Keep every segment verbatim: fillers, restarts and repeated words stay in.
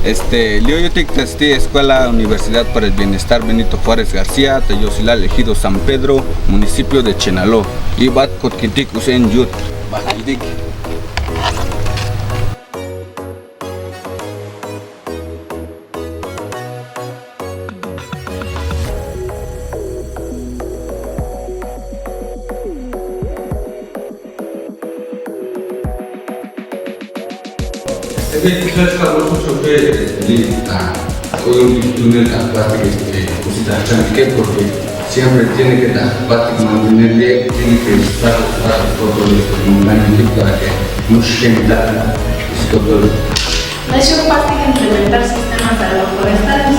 Este, li' oyotik ta sti' eskuela Universidad para el Bienestar Benito Juárez García ta yosilal ejido San Pedro, municipio de Chenaló. Ibat kotkintik usen yut. Bat kitik. Porque siempre tiene que dar práctica mantener bien, tiene que estar para que no se sienta. Naxu' jpas tik implementar sistemas agroforestales.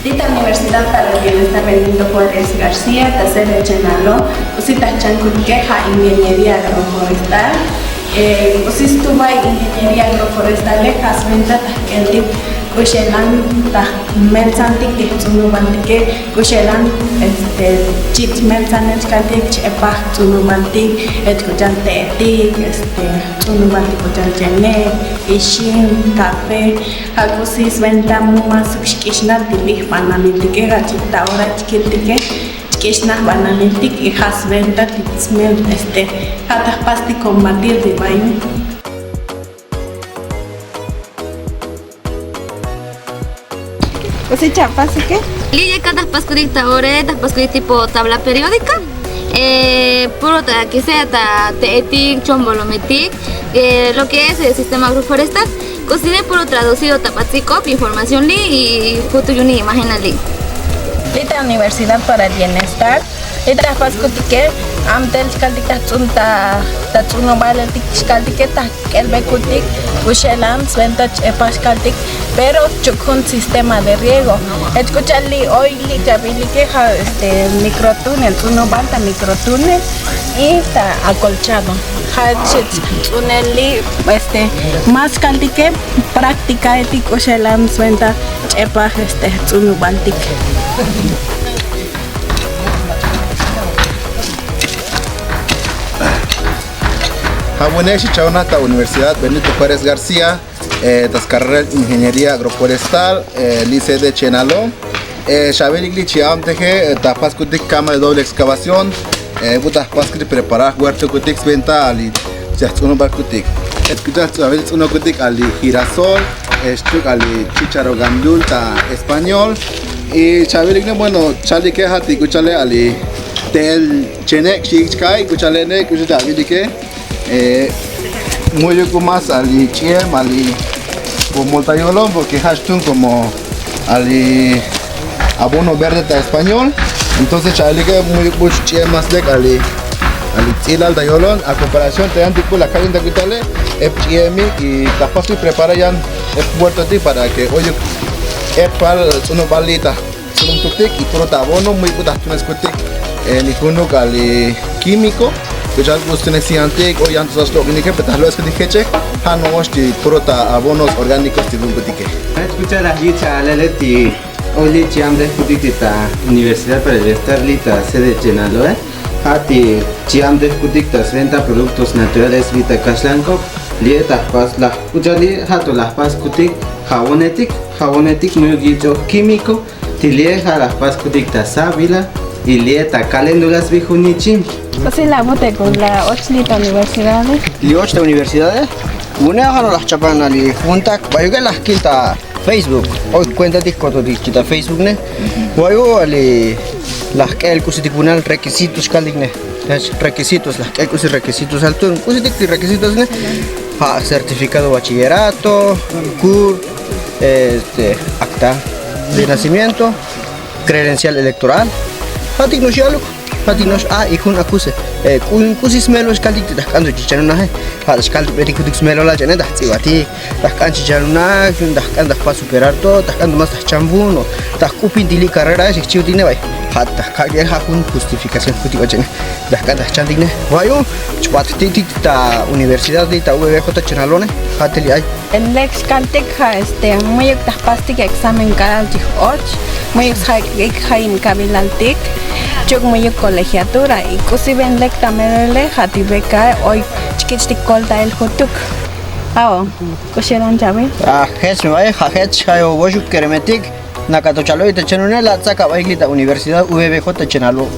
Li' ta Universidad para el Bienestar Benito Juárez García ta sede Chenaló, k'usi ta jchan kutike ja' ingeniería agroforestal. K'usi stuba ingeniería agroforestale, ja' sventa ta jk'eltik k'u xelan ta jmeltzantik ti jtz'unubaltike, k'u xelan este chi' meltzanel chkaltik, ch-epaj jtz'unubaltik, jech k'u cha'al te'etik, este jtz'unubaltik k'u cha'al chene, ixim, kafe. Ja' k'usi sventa mu ma suk xk'ixnat ti li' jbananiltike, ja' chik ta ora chkiltike chk'ixnaj jbananiltik y ja' sventa ti smel este ja' ta jpas ti kombatir ti vayu. K'usi chapasike? Li' ye kal ta jpaskutik ta ore, ta jpaskutik tipo tabla periódica. Puro ta kise ta te'etik, chombolometik, lo que es el sistema agroforestal. K'usi li' puro traducido ta bats'ik'op información li' y jutu yu'uni imagen ali. Li' ta Universidad para el Bienestar, li' ta jpaskutike, amtel chkaltik ta jtz'un ta, ta jtz'unubaletik chkaltike ta jk'elbekutik k'u xelan sventa ch-epaj chkaltik, pero chuk jun sistema de riego. Jech k'u cha'al li' oy li' chavilike ja' este microtúnel, jtz'unubal ta microtúnel y ta acolchado. Ja' chich jtz'unel li' este más chkaltike prácticaetik k'u xelan sventa ch-epaj este jtz'unubaltik. Ja' vune' xi cha'ona ta Universidad Benito Juárez García, ta scarrera ingeniería agroforestal, li' sede Chenaló. Xavilik li' chi'am teje ta jpaskutik cama de doble excavación, bu ta jpaskutik preparar jhuertokutik sventa ali chajtz'unubalkutik. Jech k'u cha'al xavilik tz'unukutik ali girasol, xchuk ali chícharo gamyul ta español. Y xavilik ne bueno chalike ja' ti k'u cha'ale ali te'el chene' xi chka'i k'u cha'ale ne k'u cha'al avilike. Mu'yuk k'u más ali ch'iem ali komol ta yolon porque ja' xtun como ali abono verde ta español. Entonces cha'alike mu'yuk k'u ch'iem más lek ali, ali tz'ilal ta yolon a comparación ta yantik k'u la ka'intak k'u cha'ale ep ch'iemik y ta jpastik preparar yan ep huertotik para que oyuk ep pal tz'unubal li' ta jtz'unubtutik y puro ta abono mu'yuk k'u ta jtuneskutik ni junuk ali químico. K'u cha'al k'u stunes yantik o yantik sas lok'inike pe ta jlo'eskutik jechej ja' no'ox ti puro ta abonos orgánicos ti lu'unkutike. Jech k'u cha'al laj li' cha'alele ti oy li' chi'amtejkutik ti ta Universidad para el Bienestar li' ta sede Chenaloe. Ja' ti chi'amtejkutik ta sventa productos naturales li' ta kaxlan k'op. Li'e ta jpas laj k'u cha'al li' ja' to laj jpaskutik jabonetik, jabonetik mu'yuk yich'oj químico. Ti li'e ja' laj jpaskutik ta sábila y li'e ta caléndula sbi jun ichim. K'usi la bute k'u la och li' ta universidade? Li' och ta universidade vune' ja' no laj chapan ali juntak vayuke laj kil ta Facebook. Oy kuentatik kototik chi ta Facebook ne. Vayu ali laj k'el k'usitik vunal requisitos xkaltik ne. Requisitos laj k'el k'usi requisitos al tun k'usitik ti requisitos ne. Ja' certificado bachillerato, cur, este acta de nacimiento, credencial electoral. Ja'tik no'ox ya'luk, ja'tik no'ox a y jun akuse. K'usi smelol xkaltik ti ta jk'an to chichan unaje. Ja' ta xkaltik betik jutik smelolal ch'ene ta jtz'ibatik, ta jk'an chichan unak, ta jk'an ta jpas superar to, ta jk'an to más ta jchan vun o ta jk'upin ti li' carrerae xi jchiutik ne vay. Ja' ta jka'ik ja' jun justificación jutik bach'ene ta jk'an ta jchantik ne. Vayu chbat ti'tik ta universidad li' ta uvb jota chenalone. Ja' te li' ay. Lek xkaltik ja' este mu'yuk ta jpastik examen k'alal chi j-och, mu'yuk sja'ik ja'in kabilaltik, chuk mu'yuk colegiatura y k'usi ven lek ta melele ja' ti becae oy chkich' ti koltael jutuk. Ao, k'uxelan chave. Ajech me va'e jajech jayo voxuk keremetik. Nakato chalo'ik ta chenunela' tzakaba'ik li' ta universidad vb j ta chenalo'.